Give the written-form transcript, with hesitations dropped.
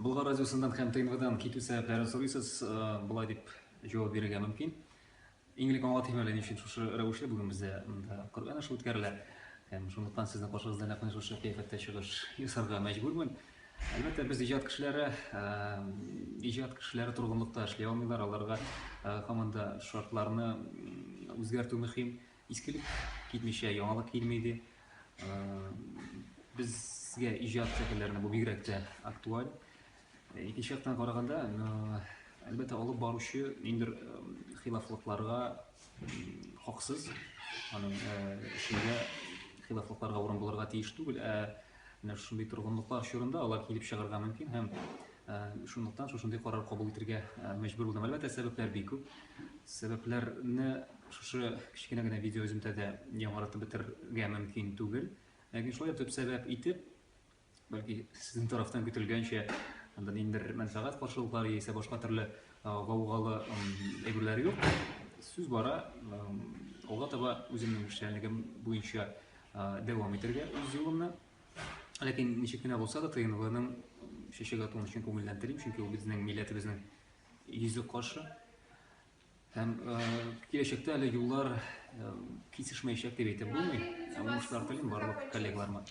Болгар радиосыннан һәм ТНВдан китү сәбәпләрен сорыйсыз, болай дип җавап бирергә мөмкин. Иң элек аңлатыйм әле, ни өчен шушы рәвешле бүген бездә монда Коръән ашы үткәрелә. Һәм шунлыктан сезнең каршыгызда нәкъ менә шушы кыяфәттә чыгыш ясарга мәҗбүрмен. Әлбәттә, без иҗат кешеләре, иҗат кешеләре торгынлыкта эшли алмыйлар, аларга һаман да шартларны үзгәртү мөһим. Искелек китмичә, яңалык килми ди. Безгә иҗат әһелләренә бу бигрәк тә актуаль. Икенче яктан караганда, әлбәттә, алып баручы ниндидер хилафлыкларга хаксыз, аның эшендә хилафлыкларга урын булырга тиеш түгел, ә менә шушындый торгынлыклар чорында алар килеп чыгарга мөмкин һәм шунлыктан шушындый карар кабул итәргә мәҗбүр булдым. Әлбәттә, сәбәпләр бик күп. Сәбәпләрне шушы кечкенә генә видеоөземтәдә яңартып бетерергә мөмкин түгел. Ләкин шулай да төп сәбәп итеп, бәлки сезнең тарафтан көтелгәнчә, анда ниндидер мәнфәгать каршылыклары яисә башка төрле гаугалы әйберләр юк. Сүз бара, алга таба үземнең эшчәнлегем буенча дәвам итәргә үз юлымны. Ләкин ничек кенә булса да, ТНВның чәчәк атуын чын күңелдән телим, чөнки ул безнең милләтебезнең йөзе каршы. Һәм киләчәктә әле юллар кисешмәячәк дип әйтеп булмый. Уңышлар телим барлык коллегаларыма.